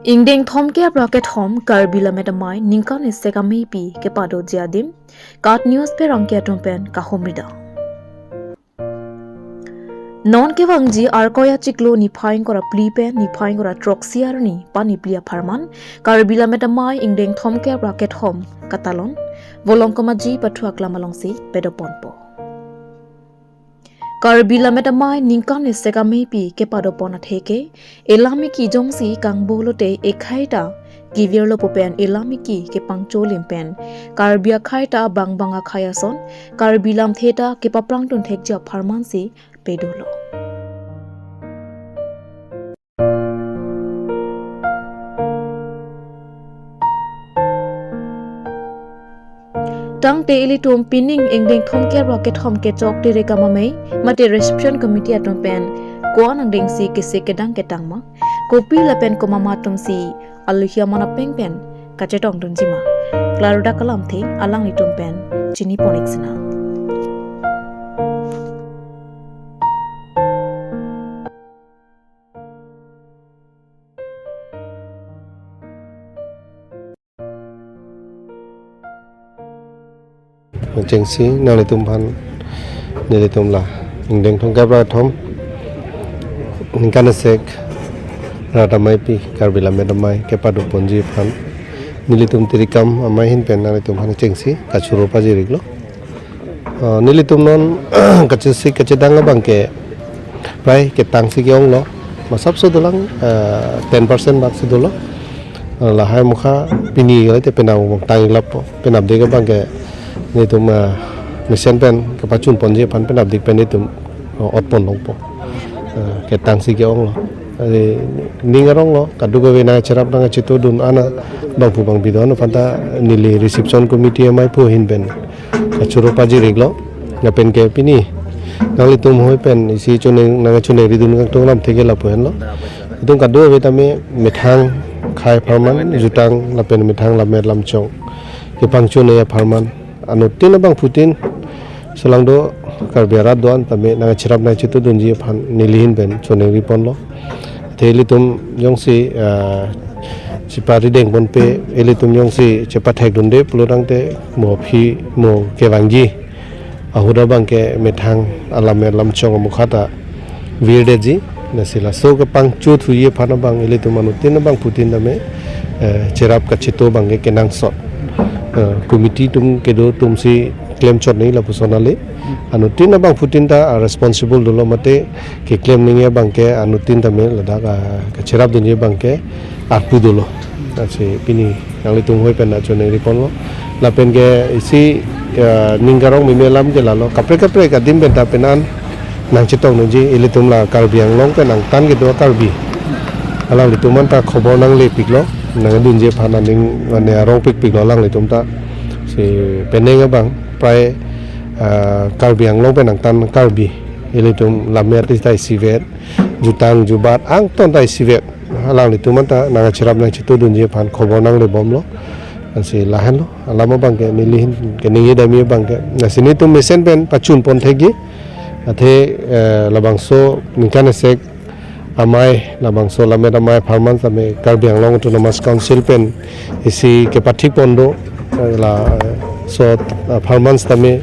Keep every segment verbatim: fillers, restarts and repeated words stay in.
Ingdeng thomkep ra kethom Karbi Lammet Amei ningkan isek ameipi kepadoji adim KAT News Pherangke atum pen kahumri dam. Non kevangji Arkoi achiklo niphai ingkoi ra phli pen niphai ingkoi ra throksi arni pani phli apharman Karbi Lammet Amei ingdeng thomkep ra kethom katalon Volongkom Aji pathu aklam alongsi padoponpo. Karbi Lammet Amei ningkan isek ameipi kepadopon atheke, elam eki jongsi kangbo lote ekhai ta kevirlo pu pen elam eki kepangcholim pen Karbi akhai ta bangbang akhai ason Karbi lamthe ta kepaprangdun thekji apharmansi padolo. Tangte ilitum pining ingdeng thomkep ra kethom kechok tirikam amei mate reception committee atum pen ko-an angdengsi kese kedang ketang ma, kopi lapen komat atumsi aluhi aman apeng pen kachetongdunji ma, klardak alamthe alanglitum pen chinipon-ik sinang. Chengsi nanglitum aphan nelitum la ingdeng thomkep ra kethom ningkan isek rat ameipi Karbi Lammet Amei kepadoponji aphan nelitum tirikam amei ahin pen nanglitum aphan chengsi kachoro pajir-iklo. Ah, nelitum non kachesik kachedang abangke prai ketangsi ke-onglo. Masap so dolang, ah, ten percent bak si dolo. Ah, lahai mukha pini kalite penap abang tang-iklappo. Penapdik abangke nelitum, ah, mesen pen kepachunponji aphan penapdik pen nelitum, ah, otpon longpo. Ah, ketangsi ke-onglo. Ari ning aronglo, kadokave nangcherap nangchetongdun ana bangphu bangpi do-an aphanta neli reception committee amei aphu ahin pen kachoro pajir-iklo. Lapen ke pini nanglitum hoi pen isi choneng nangchonengridun kangtung alamthe ke lapu henlo. Itum kadokave tame methang khai apharman, jutang lapen methang lammet lamchong kepangchonei apharman, anuttin abangphutin solangdo Karbi arat do-an tame nangcherap nangchetongdunji aphan neli ahin pen chonengriponlo. Athe ilitum jongsi, ah, cheparidengponpe, ilitum jongsi chepathekdunde pulo tangte mo aphi mo kevangji ahut abangke methang alammet lamchong amukha ta virdetji. Lasi laso kepangchothuji aphan abang ilitum anuttin abangphutin tame, eh, cherap kachetong abangke kenangsot. Eh, committee atum kedo atumsi klemchot nangji lapuson ale. Anuttin abangphutin ta, ah, responsible dolo mate keklem nangji abangke anuttin tame ladak, ah, kacherapdunji abangke arpu dolo. Lasi pini nanglitum hoi pen nangchonengriponlo. Lapen ke isi, ah, ning karong meme alam ke lalo. Kaprek kaprek adim pen ta penan nangchetongdunji, ilitum la Karbi Anglong pen angtan kedo Karbi. Alanglitum anta khobor nanglepiklo, nangdunji aphan aning mane arongpikpiklo alanglitum ta. Si penang abang prai, ah, Karbi Anglong pen angtan Karbi. Ilitum lammet ta isivet, jutang jubat angtan ta isivet. Alanglitum anta nangcherap nangchetongdunji aphan khobor nanglebomlo. Lasi lahenlo, alam abangke neli ahin keningje damji abangke. Lasi nelitum mesen pen pachunpon thekji. Athe, eh, labangso ningkan isek amei, labangso Lammet Amei apharman tame Karbi Anglong Autonomous Council pen isi kepathikpon do, eh, laso, eh, apharman tame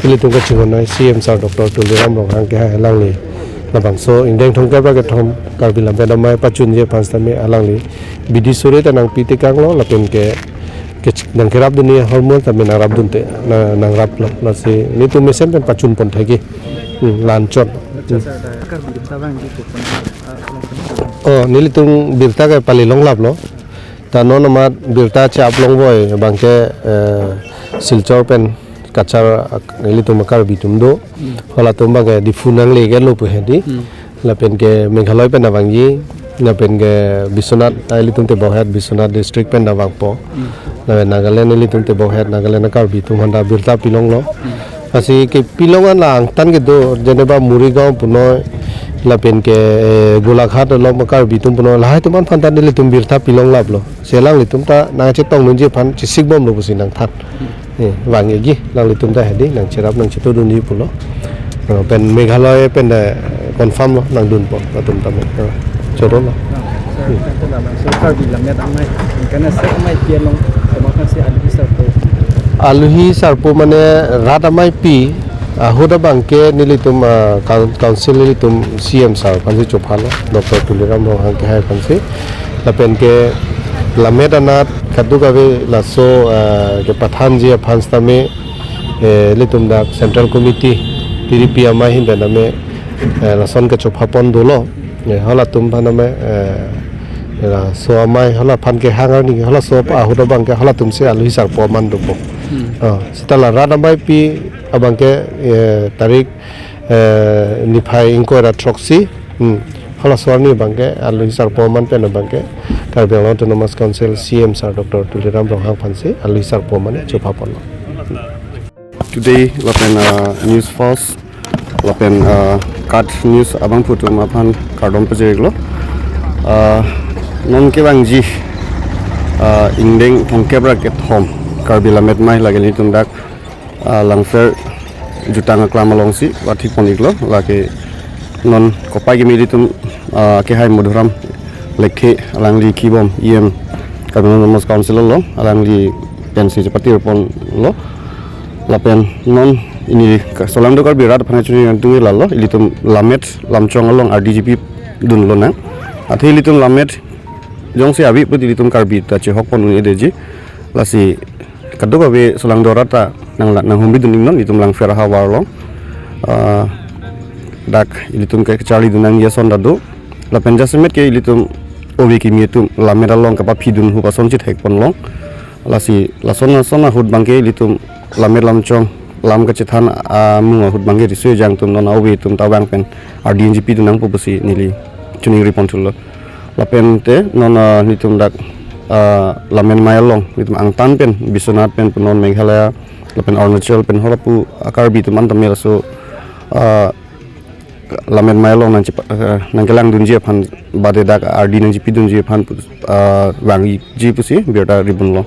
ilitum kachinghon C M sir Doctor Tuliram Ronghang ke hai alangli labangso ingdeng thomkep ra kethom Karbi Lammet Amei pachunji aphan tame alangli bidi suri ta nangpi tekanglo lapen ke, ke nangkerapdunji ahormu tame nangrapdunte, na, nangraplo. Lasi nelitum mesen pen pachunpon thekji. Hmm, la-anchot. Hmm. Oh, nelitum birta ke pali longlaplo. Ta non amat birta che-up longvoi abangke, eh, Silchar pen Cachar ak-, ilitum Karbi atum do. Hmm. Halatum abangke Diphu nangle ke lo pu hedi. Hmm. Lapen ke Meghalaya pen nangvangji, lapen ke Biswanath, ah, ilitum tebokhet Biswanath district pen nangvangpo. Hmm. Lapen Nagaland ilitum tebokhet Nagaland Karbi atum aphanta birta pilonglo. Hmm. Lasi kepilong an la angtan kedo, jeneba Morigaon punoi, lapen ke, eh, Golaghat along Karbi atum punoi, lahai atum aphanta nelitum birta pilonglaplo. Si alanglitum ta nangchetongdunji aphan chesikbomlo pusi nangthan. Hmm. Eh, vang-ikji, alanglitum ta hedi, nangcherap nangchetongdunji pulo. Eh, pen Meghalaya pen ta confirm lo, nangdunpo, latum tame. Eh. Choro lo. Sir, kan tu dalam, sir, Karbi Lammet Amei, karena sir amei pi along, kemaka si aluhi sarpo. Aluhi sarpo mane rat ameipi, ahut abangke nelitum, ah, coun-, council nelitum C M sir aphansi chophalo, Doctor Tuliram Ronghang kehai aphansi. Lapen ke Lammet anat kadokave laso, ah, kepathanji aphan sitame, eh, ilitum dak Central Committee, T D P amei ahin pen tame, eh, lason kechophapon dolo. Eh, halatum aphan tame, eh, laso amei halaphan kehang arni, halaso ahut abangke halatumsi aluhi sarpo aman dopo. Hmm. Ah, seta la rat ameipi abangke, eh, tarik, eh, niphai ingkoi ra throksi. Hmm. Halaso arni abangke aluhi sarpo aman pen abangke Karbi Anglong Autonomous Council C M sir Doctor Tuliram Ronghang aphansi aluhi sarpo aman chophapon. Today lapen, uh, news first lapen, uh, kat news abangphu atum aphan kardom pajirlo. Uh, non kevangji, uh, ingdeng thomkep ra kethom Karbi Lammet Amei lake nelitum dak, uh, Langpher jutang aklam alongsi vathik pon-iklo, lake non kopai kimi ilitum, uh, kehai Madhuram Lekthe alangli kibom E M Karbi Anglong Autonomous Council along, alangli pensi chepati ponlo. Lapen non ili ka-, Solangdo Karbi rat aphan chini yang tungi lalo, ilitum Lammet Lamchong along R D G P dun lonang. Athe ilitum Lammet jongsi ave put ilitum Karbi ta chehok pon un-edetji. Lasi kadokave Solangdo rat ta nang la-, nanghumri dun iknon, ilitum Langpher ahavar along. Ah, dak ilitum ke charli dun nangji ason ta do. Lapen jasemet ke ilitum ove kimi atum Lammet along kapaphi dun ahut ason chithek ponlong. Lasi lason ason ahut abangke ilitum Lammet Lamchong lam kachethan amung ahut abangke riso ejang atum non ove atum ta vang pen R D N G P dun nangpo pusi neli choningri ponthulo. Lapen te non, ah, nelitum dak, ah, Lammet Amei along nelitum angtan pen Biswanath pen pu non Meghalaya lapen Arunachal pen halapu, ah, Karbi atum an tame laso, ah, Lammet Amei along nangchepa-, ah, nangkelangdunji aphan bade dak R D nangchepidunji aphan pu-, ah, vangji pusi birta ribunlo.